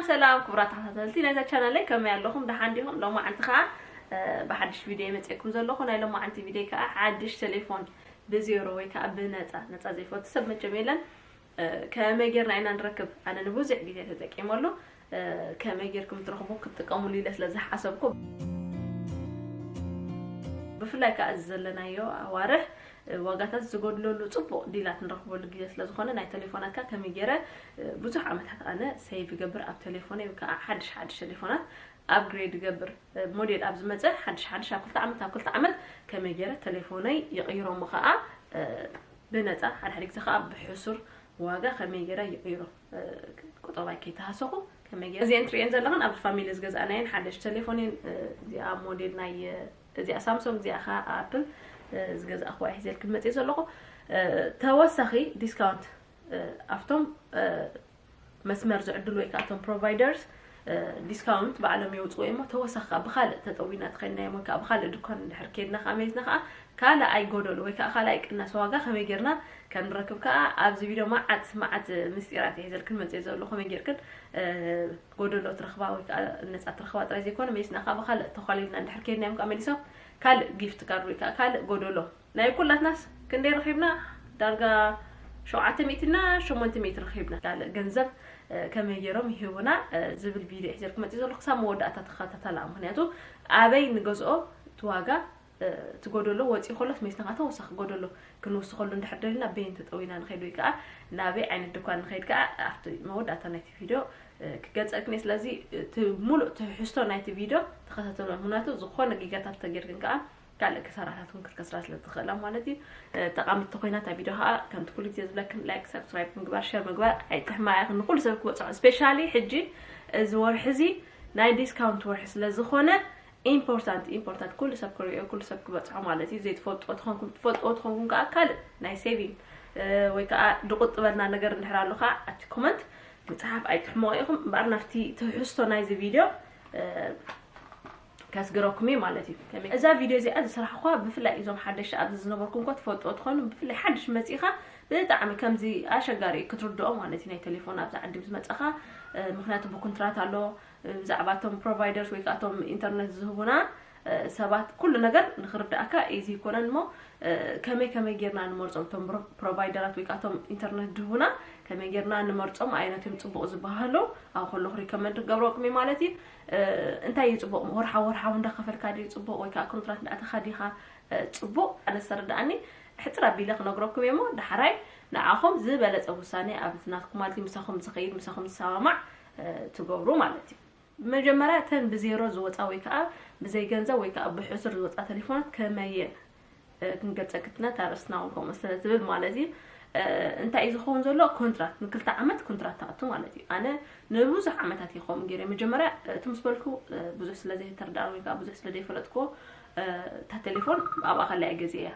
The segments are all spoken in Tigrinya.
ሰላም ክቡራት ተኸታተልቲ ናይዛ ቻናለይ፣ ከመይ ኣለኹም? ደሓን ዲኹም? ሎማዓንቲ ከዓ ብሓድሽ ቪድዮ መፅእኩም ዘለኹ። ናይ ሎማዓንቲ ቪድዮ ከዓ ሓድሽ ቴሌፎን ብዜሮ ወይ ከዓ ብነፃ፣ ነፃ ዘይፈቱ ሰብ መቸም የለን። ከመይ ጌርና ኢና ንረክብ? ኣነ ንብዙሕ ግዜ ተጠቂመሉ። ከመይ ጌርኩም ትረኽቡ ክትጥቀሙሉ ኢለ ስለ ዝሓሰብኩ፣ ብፍላይ ከዓ እዚ ዘለናዮ ኣዋርሕ ዋጋታት ዝጎድለሉ ፅቡቕ ዲላት ንረኽበሉ ግዜ ስለ ዝኾነ፣ ናይ ቴሌፎናትካ ከመይ ገይረ ብዙሕ ዓመታት ኣነ ሴቭ ይገብር ኣብ ቴሌፎነይ፣ ወይ ከዓ ሓድሽ ሓድሽ ቴሌፎናት ኣፕግሬድ ይገብር። ሞዴል ኣብ ዝመፀ ሓድሽ ሓድሽ ኣብ ክልተ ዓመት ኣብ ክልተ ዓመት ከመይ ገይረ ቴሌፎነይ ይቕይሮ፣ እሞ ከዓ ብነፃ፣ ሓደ ሓደ ግዜ ከዓ ብሕሱር ዋጋ ከመይ ገይረ ይቕይሮ፣ ቁጠባይ ከይተሃሰኹ ከመይ ገይረ። እዚአን ትሪእን ዘለኽን ኣብ ፋሚሊ ዝገዛእናየን ሓደሽ ቴሌፎን እየን። እዚኣ ሞዴል ናይ እዚኣ ሳምሶንግ፣ እዚኣ ከዓ ኣፕል ዝገዛእኩዋ እየ ሒዘልክን መፅእ ዘለኹ። ተወሳኺ ዲስካውንት ኣብቶም መስመር ዝዕድሉ ወይ ከዓ እቶም ፕሮቫይደርስ ዲስካውንት ባዕሎም የውፅኡ እሞ፣ ተወሳኺ ከዓ ብካልእ ተጠዊና ተኸድናዮም ወይ ከዓ ብካልእ ድኳን እንድሕር ከድና ከዓ መሊስና ከዓ ካልኣይ ጎደሎ ወይ ከዓ ካልኣይ ቅናስ ዋጋ ከመይ ጌርና ከም ንረክብ ከዓ ኣብዚ ቪድዮ መዓት መዓት ምስጢራት እየ ሒዘልክን መፅእ ዘለኹ። ከመይ ጌርክን ጎደሎ ትረኽባ ወይ ከዓ ነፃ ትረኽባ ጥራይ ዘይኮነ፣ መሊስና ከዓ ብካልእ ተኳሊልና እንድሕር ከድናዮም ከዓ መሊሶም ካልእ ጊፍት ካርድ ወይ ከዓ ካልእ ጎደሎ ናይ ኩላትናስ ክንደይ ረኺብና? ዳርጋ ሸውዓተ ሚእቲ እና ሸሞንተ ሚእቲ ረኺብና። ካልእ ገንዘብ ከመይ ገይሮም ይህቡና ዝብል ቪድዮ ሒዘልኩም መፅእ ዘለኹ። ክሳብ መወዳእታ ተኸታተላ፣ ምክንያቱ ኣበይ ንገዝኦ እቲ ዋጋ እቲ ጎደሎ ወፂኡ ከሎስ መሊስና ከዓ ተወሳኺ ጎደሎ ክንውስኸሉ እንድሕር ደሊና በየን ተጠዊና ንኸይድ ወይ ከዓ ናበይ ዓይነት ድኳን ንኸይድ ከዓ ኣብቲ መወዳእታ ናይቲ ቪድዮ ክገልፀልክን እየ። ስለዚ እቲ ሙሉእ ትሕዝቶ ናይቲ ቪድዮ ተኸታተሎ፣ ምክንያቱ ዝኾነ ጌጋታት ተጌርክን ከዓ ካልእ ክሳራታት እውን ክትከስራ ስለ ትኽእላ ማለት እዩ። ጠቃሚት ተኮይና እታ ቪድዮ ከዓ ከምቲ ኩሉ ግዜ ዝብለክን ላይክ፣ ሳብስክራይብ ምግባር፣ ሸር ምግባር ኣይትሕማያ፣ ንኩሉ ሰብ ክበፅሖ። ስፔሻሊ ሕጂ እዚ ወርሒ እዚ ናይ ዲስካውንት ወርሒ ስለ ዝኾነ ኢምፖርታንት ኢምፖርታንት ኩሉ ሰብ ክሪኦ፣ ኩሉ ሰብ ክበፅሖ ማለት እዩ። ዘይትፈልጥዎ ተኾንኩም፣ ትፈልጥዎ ተኾንኩም ከዓ ካልእ ናይ ሴቪንግ ወይ ከዓ ድቁጥበልና ነገር እንድሕር ኣሎ ከዓ ኣብቲ ኮመንት ምፅሓፍ ኣይትሕመቑ ኢኹም። እምበኣር ናብቲ ትሕዝቶ ናይዚ ቪድዮ ከስግረኩም እየ ማለት እዩ። ከመይ እዛ ቪድዮ እዚኣ ዝሰራሕኳ ብፍላይ እዞም ሓደሽቲ ኣብዚ ዝነበርኩም እኳ ትፈልጥዎ ትኾኑ፣ ብፍላይ ሓድሽ መፂኻ ብጣዕሚ ከምዚ ኣሸጋሪ እዩ ክትርድኦ ማለት እዩ። ናይ ቴሌፎን ኣብዚ ዓዲ ምስ መፀኻ ምክንያቱ ብኩንትራት ኣሎ ብዛዕባ እቶም ፕሮቫይደርስ ወይ ከዓ እቶም ኢንተርነት ዝህቡና ሰባት ኩሉ ነገር ንክርዳእካ ኢዚ ይኮነን እሞ ከመይ ከመይ ጌርና ንመርፆም እቶም ፕሮቫይደራት ወይ ከዓ እቶም ኢንተርነት ድህቡና ከመይ ጌርና ንመርፆም ኣየነትዮም ፅቡቅ ዝበሃሉ ኣብ ከለኩ ሪከመንድ ክገብረኩም እዩ ማለት እዩ። እንታይ እዩ ፅቡቅ? ወርሓ ወርሓዊ እንዳከፈልካ ድዩ ፅቡቅ ወይ ከዓ ኮንትራት እንዳእተካ ዲካ ፅቡቅ? ኣነ ዝተረዳኣኒ ሕፅር ኣቢለ ክነግረኩም እየ እሞ ዳሕራይ ንዓኹም ዝበለፀ ውሳኔ ኣብ ናትኩም ማለት እዩ ምሳኹም ዝኸይድ ምሳኹም ዝሰማማዕ ትገብሩ ማለት እዩ። መጀመርያ እተን ብዜሮ ዝወፃ ወይ ከዓ ብዘይ ገንዘብ ወይ ከዓ ብሕሱር ዝወፃ ቴሌፎናት ከመየን ክንገልፀ ክትነት ኣርእስትና እውን ከምኡ ስለ ዝብል ማለት እዩ። እንታይ እዩ ዝኸውን ዘሎ? ኮንትራት ንክልተ ዓመት ኮንትራት ትኣቱ ማለት እዩ። ኣነ ንብዙሕ ዓመታት ይኸውን ገይረ መጀመርያ እቲ ምስ በልኩ ብዙሕ ስለ ዘይተረዳእን ወይ ከዓ ብዙሕ ስለ ዘይፈለጥኩዎ እታ ቴሌፎን ኣብኣ ከላ እየ ገዚአ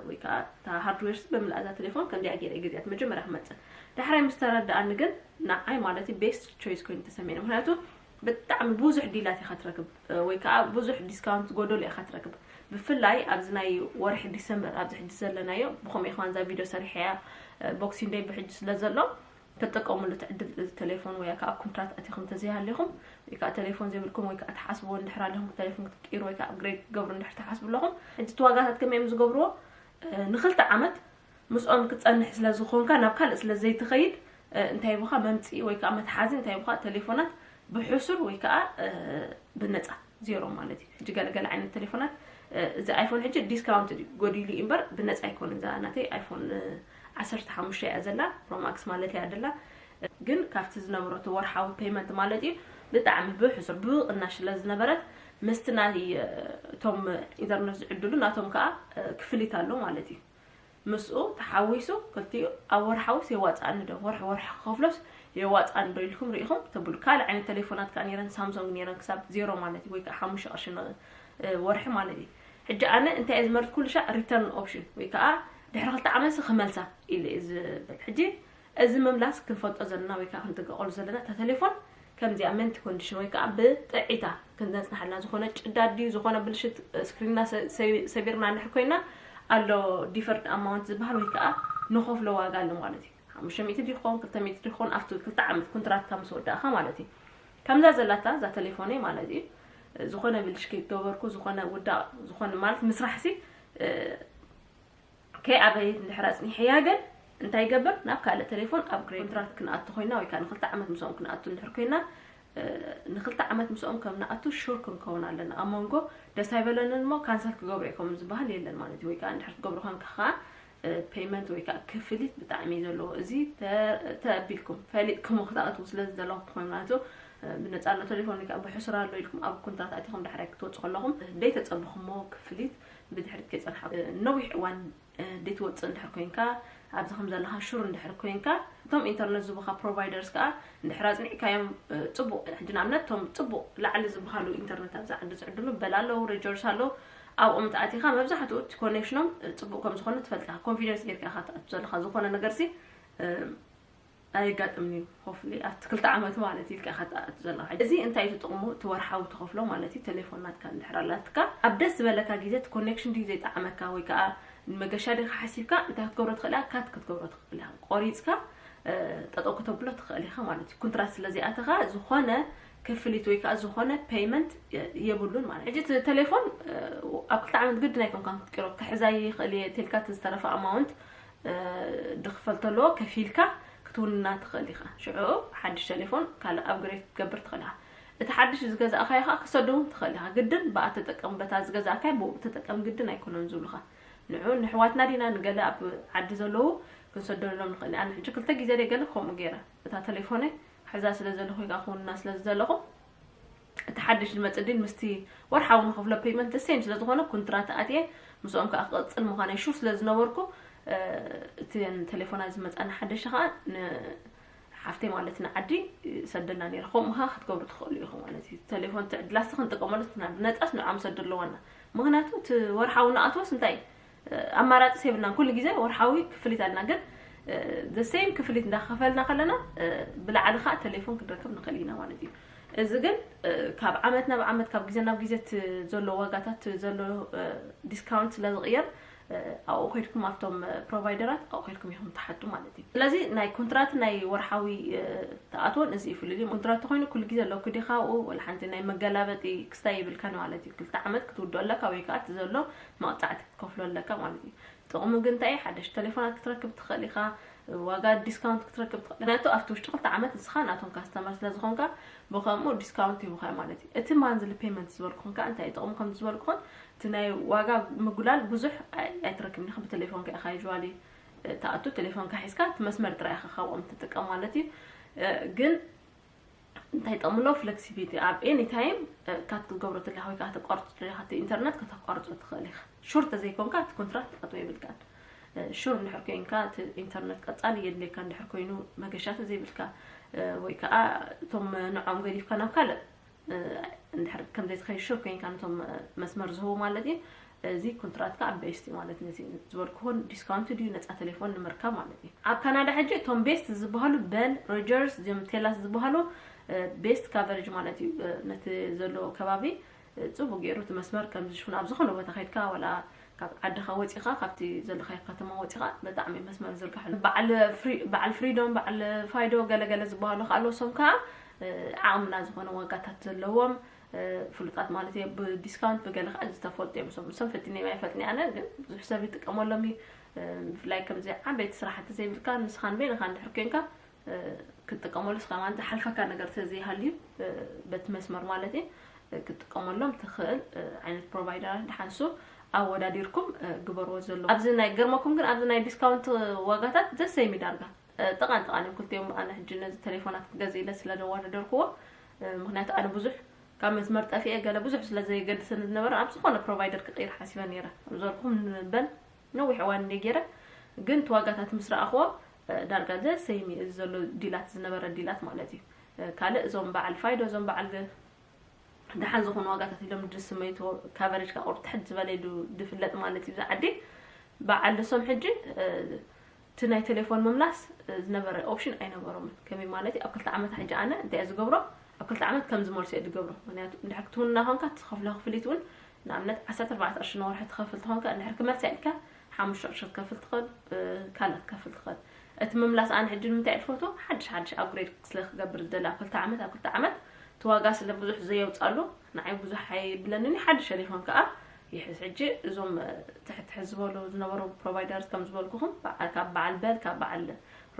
ወይ ከዓ እታ ሃርድዌርስ ብምልኣ እዛ ቴሌፎን ከምዚኣ ገይረ ገዚኣት መጀመርያ ክመፅእ ዳሕራይ ምስ ተረዳኣኒ ግን ንዓይ ማለት እዩ ቤስት ቾይስ ኮይኑ ተሰሚዕኒ። ምክንያቱ ብጣዕሚ ብዙሕ ዲላት ኢኻ ትረክብ ወይ ከዓ ብዙሕ ዲስካውንት ጎደሎ ኢኻ ትረክብ። ብፍላይ ኣብዚ ናይ ወርሒ ዲሰምበር ኣብዚ ሕጂ ዘለናዮ ብከምኡ ኢኻ እዛ ቪድዮ ሰሪሐያ ቦክሲንግ ደይ ብሕጂ ስለ ዘሎ ተጠቀሙሉ እቲ ዕድል እዚ ቴሌፎን ወይ ከዓ ኣብ ኮንትራት ኣቲኹም ተዘይሃሊኹም ወይ ከዓ ቴሌፎን ዘይብልኩም ወይ ከዓ ትሓስብዎ እንድሕር ኣለኹም ቴሌፎን ክትቅይሩ ወይ ከዓ ኣፕግሬድ ክትገብሩ እንድሕር ትሓስቡ ኣለኹም ሕጂ እቲ ዋጋታት ከመይ እዮም ዝገብርዎ ንክልተ ዓመት ምስኦም ክትፀንሕ ስለ ዝኾንካ ናብ ካልእ ስለ ዘይትኸይድ እንታይ ይብኻ መምፅኢ ወይ ከዓ መትሓዚ እንታይ ይብኻ ቴሌፎናት ብሕሱር ወይ ከዓ ብነፃ ዜሮ ማለት እዩ። ሕጂ ገለገለ ዓይነት ቴሌፎናት እዚ ኣይፎን ሕጂ ዲስካውንት እዩ ጎዲሉ እዩ እምበር ብነፃ ኣይኮነ እዛ ናተይ ኣይፎን ዓሰርተ ሓሙሽተ እያ ዘላ ፕሮማክስ ማለት እያ ደላ ግን ካብቲ ዝነበረቱ ወርሓዊ ፔመንት ማለት እዩ ብጣዕሚ ብሕሱር ብቕናሽ ስለ ዝነበረት ምስቲ ናይ እቶም ኢንተርነት ዝዕድሉ ናቶም ከዓ ክፍሊት ኣሎ ማለት እዩ። ምስኡ ተሓዊሱ ክልቲኡ ኣብ ወርሓውስ የዋፅኣኒ ዶ ወርሒ ወርሒ ክኸፍሎስ የዋፅኣኒ ዶ ኢልኩም ርኢኹም ተብሉ። ካልእ ዓይነት ቴሌፎናት ከዓ ነይረን ሳምሶንግ ነይረን ክሳብ ዜሮ ማለት እዩ ወይ ከዓ ሓሙሽተ ቅርሺ ወርሒ ማለት እዩ። ሕጂ ኣነ እንታይ እየ ዝመርፅ ኩሉ ሻዕ ሪተርን ኦፕሽን ወይ ከዓ ድሕሪ ክልተ ዓመትሲ ክመልሳ ኢለ እየ ዝብል። ሕጂ እዚ ምምላስ ክንፈልጦ ዘለና ወይ ከዓ ክንጥንቀቀሉ ዘለና እታ ቴሌፎን ከምዚኣ ሜንት ኮንዲሽን ወይ ከዓ ብጥዒታ ክንዘንፅናሓልና ዝኾነ ጭዳድ ድዩ ዝኾነ ብልሽት ስክሪንና ሰቢርና እንድሕር ኮይና ኣሎ ዲፈርድ ኣማውንት ዝበሃል ወይ ከዓ ንኸፍሎ ዋጋ ኣሎ ማለት እዩ። ሓሙሽተ ሚእቲ ድዩ ክኸውን ክልተ ሚእቲ ድዩ ክኸውን ኣብቲ ክልተ ዓመት ኮንትራክትካ ምስ ወዳእኻ ማለት እዩ። ከምዛ ዘላታ እዛ ቴሌፎነይ ማለት እዩ። ዝኾነ ብልሽኪ ገበርኩ፣ ዝኾነ ውዳቕ፣ ዝኾነ ማለት ምስራሕ ሲ ከይ ኣበየት እንድሕር ኣጽኒሐያ ግን እንታይ ይገብር? ናብ ካልእ ቴሌፎን ኣፕግሬድ ኮንትራክት ክንኣቱ ኮይና ወይ ከዓ ንክልተ ዓመት ምስኦም ክንኣቱ እንድሕር ኮይና ንክልተ ዓመት ምስኦም ከም ንኣቱ ሹር ክንከውን ኣለና። ኣብ መንጎ ደስ ኣይበለንን እሞ ካንሰል ክገብሮ እየ ከም ዝበሃል የለን ማለት እዩ። ወይ ከዓ እንድሕር ትገብሩ ኮንካ ከዓ ፔይመንት ወይ ከዓ ክፍሊት ብጣዕሚ እዩ ዘለዎ። እዚ ተቢልኩም ፈሊጥኩም ክትኣትዉ ስለ ዝደለኹም ትኾኑ ማለት ብነፃ ኣሎ ቴሌፎን ወይ ከዓ ብሕሱር ኣሎ ኢልኩም ኣብ ኮንትራት ኣቲኹም ዳሕራይ ክትወፁ ከለኹም ደይተፀበኹሞ ክፍሊት ብድሕሪት ከይፀንሓ ነዊሕ እዋን ደይትወፅእ እንድሕር ኮይንካ ኣብዚ ከም ዘለኻ ሹር እንድሕር ኮይንካ እቶም ኢንተርነት ዝቡኻ ፕሮቫይደርስ ከዓ እንድሕር ኣፅኒዕካዮም ፅቡቅ ሕጂ ንኣብነት እቶም ፅቡቅ ላዕሊ ዝበሃሉ ኢንተርነት ኣብዚ ዓዲ ዝዕድሉ በል ኣለዉ ሬጀርስ ኣለዉ ኣብኦም ተኣቲኻ መብዛሕትኡ እቲ ኮኔክሽኖም ፅቡቅ ከም ዝኾነ ትፈልጥ ኢኻ ኮንፊደንስ ጌርካ ኢኻ ትኣቱ ዘለኻ ዝኾነ ነገር ሲ ኣየጋጥምን እዩ ሆፍሊ ኣብቲ ክልተ ዓመት ማለት ኢልካ ኢኻ ትኣቱ ዘለኻ እዚ እንታይ እዩ ጥቕሙ እቲ ወርሓዊ ትኸፍሎ ማለት እዩ ቴሌፎን ናትካ እንድሕር ኣላትካ ኣብ ደስ ዝበለካ ግዜ እቲ ኮኔክሽን ድዩ ዘይጠዓመካ ወይ ከዓ ንመገሻ ዲኻ ሓሲብካ እንታይ ክትገብሮ ትኽእል ኢኻ ካት ክትገብሮ ትኽእል ኢኻ ቆሪፅካ ጠጠው ክተብሎ ትኽእል ኢኻ ማለት እዩ ኩንትራት ስለ ዘይኣተኻ ዝኾነ ክፍሊት ወይ ከዓ ዝኾነ ፔይመንት የብሉን ማለት ሕጂ እቲ ቴሌፎን ኣብ ክልተ ዓመት ግድን ኣይኮንካን ክትቅሮ ክሕዛ ይኽእል እየ ተልካ እቲ ዝተረፈ ኣማውንት ድኽፈል ተለዎ ከፊልካ ክትውንና ትኽእል ኢኻ ሽዑ ሓድሽ ቴሌፎን ካልእ ኣፕግሬድ ክትገብር ትኽእል ኢኻ እቲ ሓድሽ ዝገዛእካዮ ከዓ ክሰደውን ትኽእል ኢኻ ግድን ብኣ ተጠቀም በታ ዝገዛእካዮ ብኡ ተጠቀም ግድን ኣይኮነን ዝብሉኻ ንዑ ንሕዋትና ዲና ንገለ ኣብ ዓዲ ዘለዉ ክንሰደሎም ንኽእል ኣነ ሕጂ ክልተ ግዜ ደይ ገለ ከምኡ ገይረ እታ ቴሌፎነይ ሕዛ ስለ ዘለኹ ኢኻ ክውንና ስለ ዝደለኹ እቲ ሓድሽ ዝመጽእ ዲል ምስቲ ወርሓዊ ንኸፍሎ ፔይመንት ሴም ስለ ዝኾነ ኩንትራት ኣትየ ምስኦም ከዓ ክቕጽል ምዃነይ ሹር ስለ ዝነበርኩ እቲ ቴሌፎና ዝመጻኒ ሓደሽ ከዓ ሓፍተይ ማለት ንዓዲ ሰደላ ነይረ ከምኡ ከዓ ክትገብሩ ትኽእሉ ኢኹ ማለት እዩ ቴሌፎን ትዕድላስ ክንጥቀመሉ ብነጻስ ንዖም ሰዱ ኣለዋና ምክንያቱ እቲ ወርሓዊ ንኣትወስ እንታይ ኣማራፂ የብልናን ኩሉ ግዜ ወርሓዊ ክፍሊት ኣለና ግን the same ክፍሊት እንዳኸፈልና ከለና ብላዕሊ ከዓ ቴሌፎን ክንረክብ ንኽእል ኢና ማለት እዩ እዚ ግን ካብ ዓመት ናብ ዓመት ካብ ግዜ ናብ ግዜ ዘሎ ዋጋታት ዘሎ ዲስካውንት ስለ ዝቕየር ኣብኡ ከድኩም ኣብቶም ፕሮቫይደራት ኣብኡ ከድኩም ኢኹም ትሓቱ ማለት እዩ ስለዚ ናይ ኮንትራት ናይ ወርሓዊ ተኣትወን እዚ ይፍልል እዩ ኮንትራት ተኮይኑ ኩሉ ግዜ ኣለኩ ዲኻ ኣብኡ ወላ ሓንቲ ናይ መገላበጢ ክስታይ ይብልካን ማለት እዩ ክልተ ዓመት ክትውድኦ ኣለካ ወይ ከዓ እቲ ዘሎ መቕፃዕቲ ክትከፍሎ ኣለካ ማለት እዩ ጥቕሙ ግን እንታይ ሓደሽ ቴሌፎናት ክትረክብ ትኽእል ኢኻ ዋጋ ዲስካውንት ክትረክብ ትኽእል ምክንያቱ ኣብቲ ውሽጢ ክልተ ዓመት ንስኻ ናቶም ካስተመር ስለ ዝኾንካ ብኸምኡ ዲስካውንት ይቡኻ ማለት እዩ እቲ ማንዝሊ ፔመንት ዝበልኩኹን ከዓ እንታይ ጥቕሙ ከም ዝበልኩኹን እቲ ናይ ዋጋ ምጉላል ብዙሕ ኣይትረክብን ኢኻ ብቴሌፎንካ ኢኻ ዩዋሊ ትኣቱ ቴሌፎንካ ሒዝካ እቲ መስመር ጥራይ ኢኻ ካብኦም ትጥቀም ማለት እዩ ግን እንታይ ጠምሎ ፍለክሲቢሊቲ ኣብ ኤኒ ታይም ካት ክትገብሮ ትለካ ወይ ከዓ ተቋርጾ ትለካ እቲ ኢንተርነት ከተቋርጾ ትኽእል ኢኻ ሹር ተዘይኮንካ እቲ ኮንትራት ክትኣትዎ የብልካን ሹር እንድሕር ኮይንካ እቲ ኢንተርነት ቀጻሊ የድልየካ እንድሕር ኮይኑ መገሻ ተዘይብልካ ወይ ከዓ እቶም ንዖም ገዲፍካ ናብ ካልእ እንድሕር ከም ዘይትኸይድ ሹር ኮይንካ ነቶም መስመር ዝህቡ ማለት እዩ እዚ ኮንትራትካ ኣብ ቤስት ማለት ነዚ ዝበልኩኹን ዲስካውንት ድዩ ነፃ ቴሌፎን ንምርካብ ማለት እዩ ኣብ ካናዳ ሕጂ እቶም ቤስት ዝበሃሉ በል ሮጀርስ ዚም ቴላስ ዝበሃሉ ቤስት ካቨሬጅ ማለት እዩ ነቲ ዘለዎ ከባቢ ፅቡቅ ገይሩ እቲ መስመር ከም ዝሽፍን ኣብ ዝኾነ ቦታ ከድካ ዋላ ካብ ዓድኻ ወፂኻ ካብቲ ዘለኻዮ ከተማ ወፂኻ ብጣዕሚ መስመር ዝርግሐሉ በዓል ፍሪዶም በዓል ፋይዶ ገለገለ ዝበሃሉ ከዓ ኣለሶም ከዓ ዓቕምና ዝኾነ ዋጋታት ዘለዎም ፍሉጣት ማለት እየ ብዲስካውንት ብገለ ከዓ ዝተፈልጡ እዮም እሶም እሶም ፈቲነ ኣይፈልጥኒ ኣነ ግን ብዙሕ ሰብ ይጥቀመሎም እዩ ብፍላይ ከምዚ ዓበይቲ ስራሕቲ ዘይብልካ ንስኻን በይንኻ እንድሕር ኮንካ ክትጥቀመሉ እስኻ ማለት ዝሓልፈካ ነገር ተዘይሃልዩ በቲ መስመር ማለት እዩ ክትጥቀመሎም ትኽእል ዓይነት ፕሮቫይደራት ድሓንሱ ኣወዳዲርኩም ግበርዎ ዘሎ ኣብዚ ናይ ገርመኩም ግን ኣብዚ ናይ ዲስካውንት ዋጋታት ዘሰይሚ ዳርጋ ጥቓን ጥቓን እዮም ክልቲኦም ኣነ ሕጂ ነዚ ቴሌፎናት ክገዝእ ኢለ ስለ ዘወዳደርክዎ ምክንያቱ ኣነ ብዙሕ ካብ መስመር ጠፊኤ ገለ ብዙሕ ስለ ዘየገድሰኒ ዝነበረ ኣብ ዝኾነ ፕሮቫይደር ክቕይር ሓሲበ ነይረ ኣብ ዝበልኩም ንበል ነዊሕ እዋን እንደ ገይረ ግን እቲ ዋጋታት ምስ ረኣኽዎ ዳርጋ ዘሰይሚ እዚ ዘሎ ዲላት ዝነበረ ዲላት ማለት እዩ ካልእ እዞም በዓል ፋይዶ እዞም በዓል ደሓን ዝኾኑ ዋጋታት ኢሎም ድስመይቶ ካቨሬጅ ካ ቁርጥሕት ዝበለ ኢሉ ድፍለጥ ማለት እዩ ዝዓዲ በዓል ደሶም ሕጂ እቲ ናይ ቴሌፎን ምምላስ ዝነበረ ኦፕሽን ኣይነበሮምን ከመይ ማለት እዩ ኣብ ክልተ ዓመት ሕጂ ኣነ እንታይ ዝገብሮ ኣብ ክልተ ዓመት ከም ዝመልሶ እየ ዝገብሮ ምክንያቱ እንድሕር ክትውንና ኮንካ ትኸፍሎ ክፍሊት እውን ንኣብነት ዓሰርተ ኣርባዕተ ቅርሺ ንወርሒ ትኸፍል ትኾንካ እንድሕር ክመልሳ ኢልካ ሓሙሽተ ቅርሺ ትከፍል ትኽእል ካልእ ትከፍል ትኽእል እቲ ምምላስ ኣነ ሕጂ ንምንታይ እየ ዝፈትዎ ሓድሽ ሓድሽ ኣፕግሬድ ስለ ክገብር ዝደሊ ኣብ ክልተ ዓመት ኣብ ክልተ ዓመት እቲ ዋጋ ስለ ብዙሕ ዘየውፃሉ ንዓይ ብዙሕ ኣይብለንን። ሓድሽ ቴሌፎን ከዓ ይሕዝ። ሕጂ እዞም ትሕትሕ ዝበሉ ዝነበሩ ፕሮቫይደርስ ከም ዝበልኩኹም በዓ- ካብ በዓል በል ካብ በዓል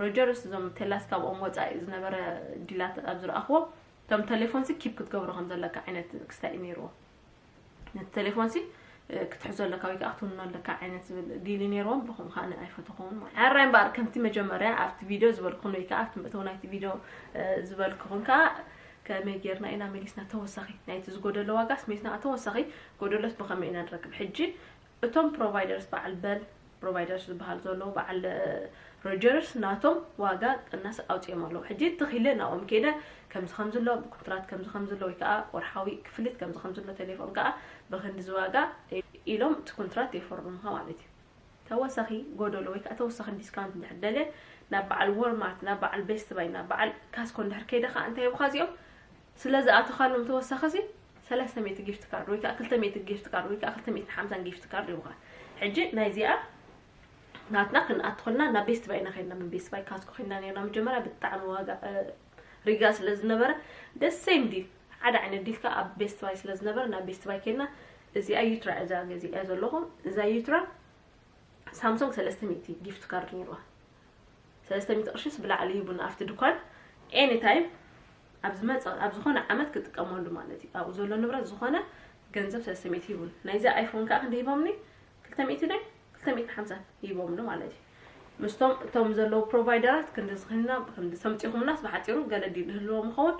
ሮጀርስ እዞም ቴላስ ካብኦም ወፃኢ ዝነበረ ዲላት ኣብ ዝረኣኽዎ እቶም ቴሌፎንሲ ኪፕ ክትገብሮ ከም ዘለካ ዓይነት ክስታይ እዩ ነይርዎ። ነቲ ቴሌፎንሲ ክትሕዞ ኣለካ ወይ ከዓ ክትውንኖ ኣለካ ዓይነት ዝብል ዲል ነይርዎም። ብኹም ከዓ ኣይፈተኹምን ማለት ሓራይ እምበኣር ከምቲ መጀመርያ ኣብቲ ቪድዮ ዝበልኩኹም ወይ ከዓ ኣብቲ መእተዊ ናይቲ ቪድዮ ዝበልኩኹም ከዓ ከመይ ጌርና ኢና መሊስና ተወሳኺ ናይቲ ዝጎደሎ ዋጋስ መሊስና ተወሳኺ ጎደሎስ ብኸመይ ኢና ንረክብ? ሕጂ እቶም ፕሮቫይደርስ በዓል በል ፕሮቫይደርስ ዝበሃል ዘሎ በዓል ሮጀርስ ናቶም ዋጋ ቅናስ ኣውፅኦም ኣለዉ። ሕጂ ትኺለ ናብኦም ከይደ ከምዚ ከም ዘሎ ብኮንትራት ከምዚ ከም ዘሎ ወይ ከዓ ወርሓዊ ክፍሊት ከምዚ ከም ዘሎ ቴሌፎን ከዓ ብክንዲ ዝዋጋ ኢሎም እቲ ኮንትራት የፈርሙኻ ማለት እዩ። ተወሳኺ ጎደሎ ወይ ከዓ ተወሳኺ ዲስካውንት እንድሕር ደልየ ናብ በዓል ዎልማርት ናብ በዓል ቤስት ባይ ናብ በዓል ካስኮ እንድሕር ከይደ ከዓ እንታይ ይብኻ እዚኦም ስለ ዝኣተኻሎም ተወሳኺ ሲ ሰለስተ ሚእቲ ጊፍት ካርድ ወይ ከዓ ክልተ ሚእቲ ጊፍት ካርድ ወይ ከዓ ክልተ ሚእቲ ሓምሳን ጊፍት ካርድ ይብኻ። ሕጂ ናይዚኣ ናትና ክንኣትኾልና ናብ ቤስት ባይ ኢና ከድና ምን ቤስት ባይ ካስኮ ከድና ነርና መጀመርያ ብጣዕሚ ዋጋ ሪጋ ስለ ዝነበረ ደስ ሴም ዲል ሓደ ዓይነት ዲልካ ኣብ ቤስት ባይ ስለ ዝነበረ ናብ ቤስት ባይ ከድና እዚኣ ዩትራ እዛ ገዚኣ ዘለኹ እዛ ዩትራ ሳምሶንግ ሰለስተ ሚእቲ ጊፍት ካርድ ነይርዋ ሰለስተ ሚእቲ ቅርሽስ ብላዕሊ ይቡን ኣብቲ ድኳን ኤኒ ታይም ኣብ ዝመፀ ኣብ ዝኾነ ዓመት ክጥቀመሉ ማለት እዩ ኣብኡ ዘሎ ንብረት ዝኾነ ገንዘብ ሰለስተ ሚእቲ ይቡን ናይዚ ኣይፎን ከዓ ክንደ ሂቦምኒ ክልተ ሚእቲ ናይ ክልተ ሚእቲ ሓምሳ ይቦምሉ ማለት እዩ ምስቶም እቶም ዘለዉ ፕሮቫይደራት ክንዲ ዝኽንና ክንዲ ሰምፂኹምናስ ብሓፂሩ ገለ ዲል ህልዎም ይኸውን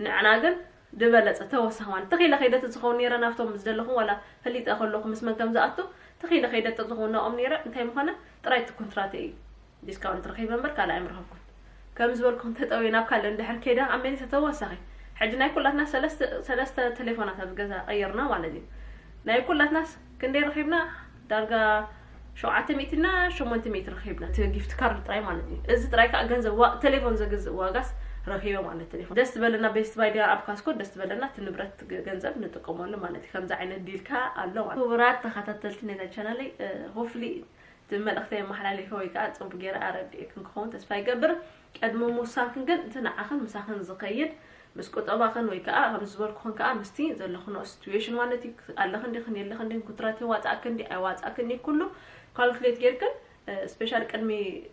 ንዕና ግን ዝበለፀ ተወሳኺ ማለት ተኺለ ከይደ ተዝኸውን ነይረ ናብቶም ዝደለኹም ዋላ ፈሊጠ ከለኹ ምስ መን ከም ዝኣቱ ተኺለ ከይደ ተዝኸውን ናኦም ነይረ እንታይ ምኾነ ጥራይ እቲ ኮንትራተይ እዩ ዲስካውንት ረኺበ እምበር ካልእ ኣይምረኸብኩን ከም ዝበልኩ እንተጠውየ ናብ ካልእ እንድሕር ከይደ ኣብ መሊሰ ተወሳኺ ሕጂ ናይ ኩላትና ሰለስተ ሰለስተ ቴሌፎናት ኣብ ገዛ ቀይርና ማለት እዩ ናይ ኩላትናስ ክንደይ ረኺብና ዳርጋ ሸውዓተ ሚእቲ እና ሸሞንተ ሚእቲ ረኺብና እቲ ጊፍት ካርድ ጥራይ ማለት እዩ እዚ ጥራይ ከዓ ገንዘብ ዋ- ቴሌፎን ዘግዝእ ዋጋስ ረኺበ ማለት ቴሌፎን ደስ ዝበለና ቤስት ባይ ዲያ ኣብ ካስኮ ደስ ዝበለና እቲ ንብረት ገ- ገንዘብ ንጥቀመሉ ማለት እዩ ከምዚ ዓይነት ዲልካ ኣሎ ማለት ክቡራት ተኸታተልቲ ነዛ ቻናለይ ሆፍሊ እቲ መልእኽተይ ኣመሓላሊፈ ወይ ከዓ ፅቡቅ ገይረ ኣረዲኤክን ክኸውን ተስፋ ይገብር ቅድሚ ምውሳንክን ግን እቲ ንዓኽን ምሳኽን ዝኸይድ ምስ ቁጠባኽን ወይ ከዓ ከም ዝበልኩኽን ከዓ ምስቲ ዘለኽንኦ ሲትዌሽን ማለት እዩ ኣለኽን ዲኽን የለኽን ዲን ኩንትራት ይዋፃእክን ዲ ኣይዋፃእክን ዲ ኩሉ ካልኩሌት ጌርክን ስፔሻል ቅድሚ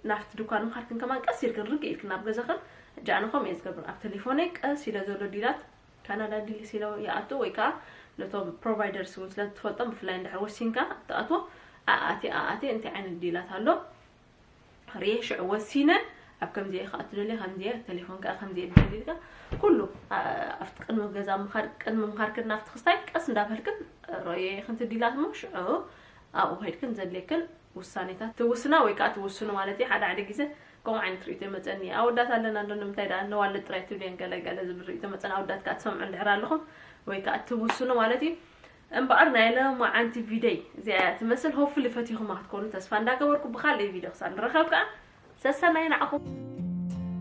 ናብቲ ድኳን ምኻድክን ከማን ቀስ ኢልክን ርግ ኢልክን ናብ ገዛኽን ጃዕንኾም እየ ዝገብር ኣብ ቴሌፎነይ ቀስ ኢለ ዘሎ ዲላት ካናዳ ዲልስ ኢለ ይኣቱ ወይ ከዓ ነቶም ፕሮቫይደርስ እውን ስለ ትፈልጦም ብፍላይ እንድሕር ወሲንካ ትኣትዎ ኣኣቴ ኣኣቴ እንታይ ዓይነት ዲላት ኣሎ ርየ ሽዑ ወሲነ ኣብ ከምዚ እየ ከዓ ትደልየ ከምዚ እየ ቴሌፎን ከዓ ከምዚ እየ ትደልየ ኢልካ ኩሉ ኣብቲ ቅድሚ ገዛ ምኻድ ቅድሚ ምኻድክን ናብቲ ክስታይ ቀስ እንዳበልክን ርየ ክንትዲላት እሞ ሽዑ ኣብኡ ከይድክን ዘድልየክን ውሳኔታት ትውስና ወይ ከዓ ትውስኑ ማለት እዩ ሓደ ሓደ ግዜ ከምኡ ዓይነት ርእቶ ይመፀኒ ኣወዳት ኣለና እንዶ ንምንታይ ደኣ ነዋልድ ጥራይ ትብልየን ገለ ገለ ዝብል ርእቶ መፀን ኣወዳት ከዓ ትሰምዑ እንድሕር ኣለኹም ወይ ከዓ ትውስኑ ማለት እዩ እምበኣር ናይ ሎማዓንቲ ቪደይ እዚኣ እያ ትመስል ሆፍሊ ፈቲኹማ ክትኮኑ ተስፋ እንዳገበርኩ ብካልእ ቪድዮ ክሳብ ንረኸብ ከዓ ሰሰናይ ንዓኹም